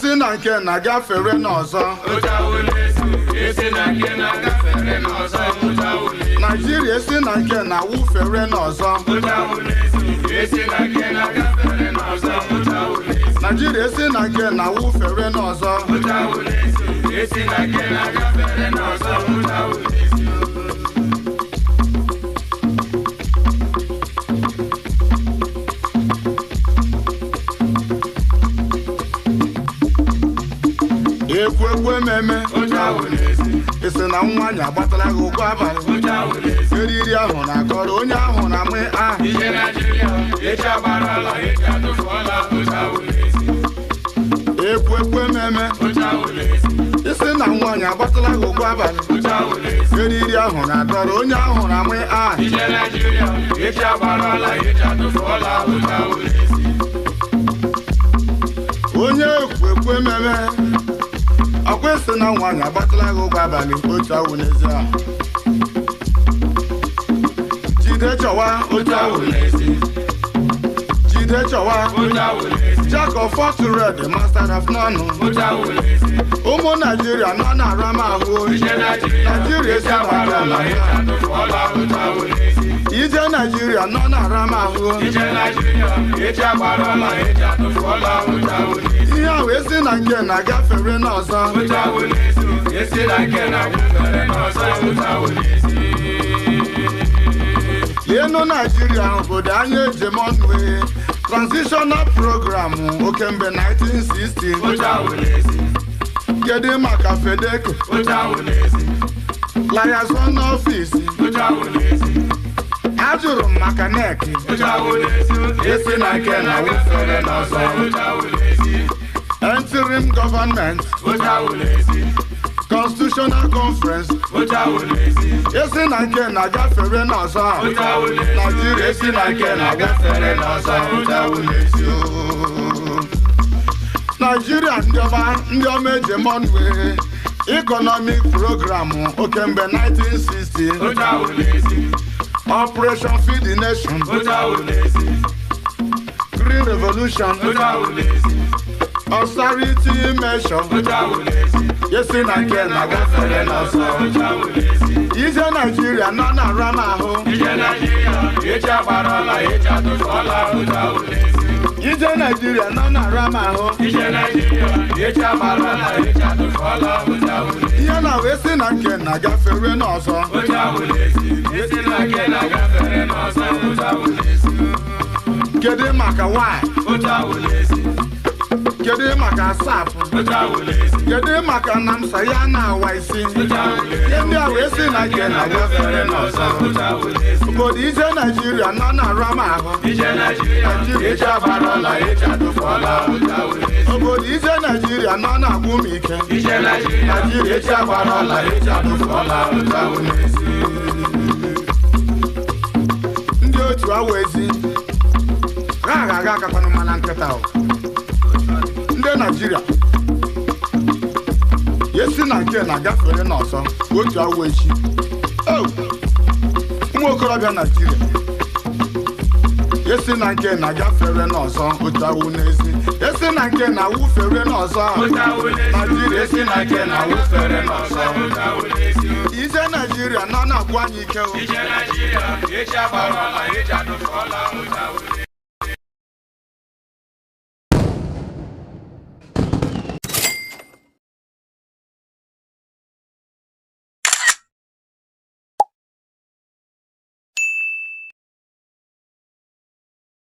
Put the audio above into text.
Si na nke na-agafere n'ọzọ. Naijiria si na nke na-awụfere n'ọzọ. Naijiria si na nke na-awụfere n'ọzọ. Ekwu ememe isi na nwaanyị agbatara gị ụgwọ abalị eriri ahụ na-akọrọ onye ahụ na-amị aha. Ekwu ememe isi na nwaanyị agbatara gị ụgwọ abalị eriri ahụ na-akọrọ onye ahụ na-amị aha. Onye ekwu ememe ọkwa isi na nwaanyị agbatala gị ụgwọ abalị otu awụ n'ezi ahụ. Jide chọwa otu awụ n'ezi. Jide chọwa Jack of all trades, master of none. Ụmụ Naijiria nọ na-ara m ahụ. Naijiria esi na ije Naijiria nọ na-ara m ahụ. Ihe ahụ esi na nke na-agafere n'ọzọ. Lienu Naijiria obodo anyị ejem ọnụ. Transitional program okemgbe 1960. Kedu maka Fedeco? Liaison office. Ajụrụ m maka NEC. Esi na nke na-awụfere n'ọzọ. Interim government. Constitutional conference. Esi na nke na-agafere n'ọzọ. Naijiria esi na nke na-agafere n'ọzọ. Naijiria ndị ọma ejem ọnụ. Economic program okemgbe 1960. Operation Feed the Nation. Green Revolution. Austerity measure. Esi na nke na-agafere n'ọzọ. Ije Naijiria nọ na-ara m ahụ. Ije Naijiria nọ na-ara m ahụ. Ihe na wee si na nke na-agafere n'ọzọ. Kedu maka Y? Kedu maka SAP? Kedu maka NAMSA ya na awa isi? Ihe ndị a wee si na nke na-agafere n'ọzọ. Obodo ije Naijiria nọ na-ara m ahụ. Obodo ije Naijiria nọ na-agwụ m ike. Naijiria ndị otu awa ezi ha ga-aga akakwanụ mana nkịta. Ndị Naijiria esi na nke na-agafere n'ọzọ otu awa echi. Ụmụ okorobịa Naijiria esi na nke na-agafere n'ọzọ otu awụ n'ezi. Esi na nke na-awụfere n'ọzọ. Naijiria esi na nke na-awụfere n'ọzọ. Ije Naijiria nọ na-agwụ anyị ike.